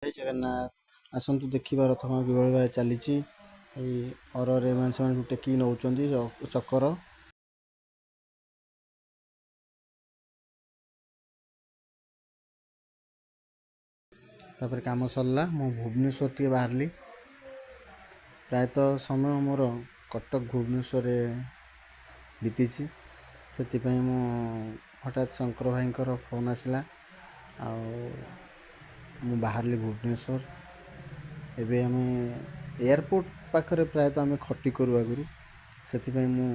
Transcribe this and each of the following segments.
ଜୟ ଜଗନ୍ନାଥ। ଆସନ୍ତୁ ଦେଖିବା ରଥ କାମ କିଭଳି ଭାବେ ଚାଲିଛି। ଏଇ ଅରରେ ଏମାନେ ସେମାନେ ଟେକିକି ନେଉଛନ୍ତି ଚକର। ତାପରେ କାମ ସରିଲା, ମୁଁ ଭୁବନେଶ୍ୱର ଟିକେ ବାହାରିଲି। ପ୍ରାୟତଃ ସମୟ ମୋର କଟକ ଭୁବନେଶ୍ୱରରେ ବିତିଛି। ସେଥିପାଇଁ ମୁଁ ହଠାତ୍ ଶଙ୍କର ଭାଇଙ୍କର ଫୋନ୍ ଆସିଲା ଆଉ ମୁଁ ବାହାରିଲି ଭୁବନେଶ୍ୱର। ଏବେ ଆମେ ଏୟାରପୋର୍ଟ ପାଖରେ ପ୍ରାୟତଃ ଆମେ ଖଟି କରୁ ଆଗରୁ। ସେଥିପାଇଁ ମୁଁ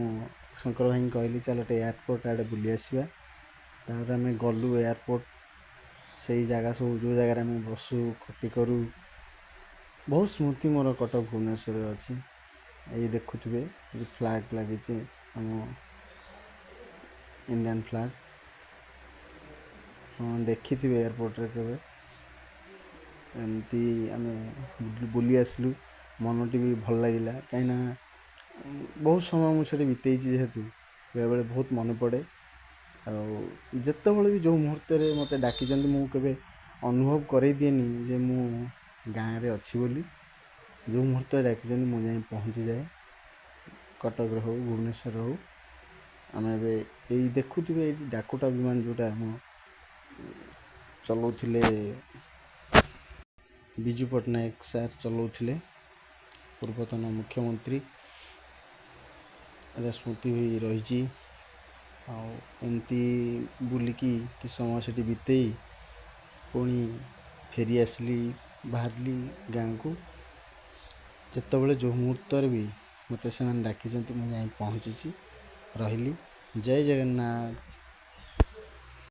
ଶଙ୍କର ଭାଇଙ୍କୁ କହିଲି, ଚାଲ ଟିକେ ଏୟାରପୋର୍ଟ ଆଡ଼େ ବୁଲି ଆସିବା। ତାପରେ ଆମେ ଗଲୁ ଏୟାରପୋର୍ଟ, ସେଇ ଜାଗା ସବୁ ଯେଉଁ ଜାଗାରେ ଆମେ ବସୁ, ଖଟି କରୁ। ବହୁତ ସ୍ମୃତି ମୋର କଟକ ଭୁବନେଶ୍ୱରରେ ଅଛି। ଏଇ ଦେଖୁଥିବେ, ଏଇ ଫ୍ଲାଗ୍ ଲାଗିଛି, ଆମ ଇଣ୍ଡିଆନ୍ ଫ୍ଲାଗ୍। ଆପଣ ଦେଖିଥିବେ ଏୟାରପୋର୍ଟରେ କେବେ। ଏମିତି ଆମେ ବୁଲି ଆସିଲୁ, ମନଟି ବି ଭଲ ଲାଗିଲା, କାହିଁକିନା ବହୁତ ସମୟ ମୁଁ ସେଠି ବିତେଇଛି। ଯେହେତୁ ବେଳେବେଳେ ବହୁତ ମନେ ପଡ଼େ, ଆଉ ଯେତେବେଳେ ବି ଯେଉଁ ମୁହୂର୍ତ୍ତରେ ମୋତେ ଡାକିଛନ୍ତି, ମୁଁ କେବେ ଅନୁଭବ କରେଇ ଦିଏନି ଯେ ମୁଁ ଗାଁରେ ଅଛି ବୋଲି। ଯେଉଁ ମୁହୂର୍ତ୍ତରେ ଡାକିଛନ୍ତି, ମୁଁ ଯାଇ ପହଞ୍ଚିଯାଏ, କଟକରେ ହଉ, ଭୁବନେଶ୍ୱରରେ ହଉ। ଆମେ ଏବେ ଏଇ ଦେଖୁଥିବେ, ଏଇଠି ଡାକୋଟା ବିମାନ, ଯେଉଁଟା ଆମ ଚଲାଉଥିଲେ, ବିଜୁ ପଟ୍ଟନାୟକ ସାର୍ ଚଲାଉଥିଲେ, ପୂର୍ବତନ ମୁଖ୍ୟମନ୍ତ୍ରୀ। ଏଇଟା ସ୍ମୃତି ହୋଇ ରହିଛି। ଆଉ ଏମିତି ବୁଲିକି କିଛି ସମୟ ସେଠି ବିତେଇ ପୁଣି ଫେରି ଆସିଲି, ବାହାରିଲି ଗାଁକୁ। ଯେତେବେଳେ ଯେଉଁ ମୁହୂର୍ତ୍ତରେ ବି ମୋତେ ସେମାନେ ଡାକିଛନ୍ତି, ମୁଁ ଯାଇ ପହଞ୍ଚିଛି। ରହିଲି, ଜୟ ଜଗନ୍ନାଥ।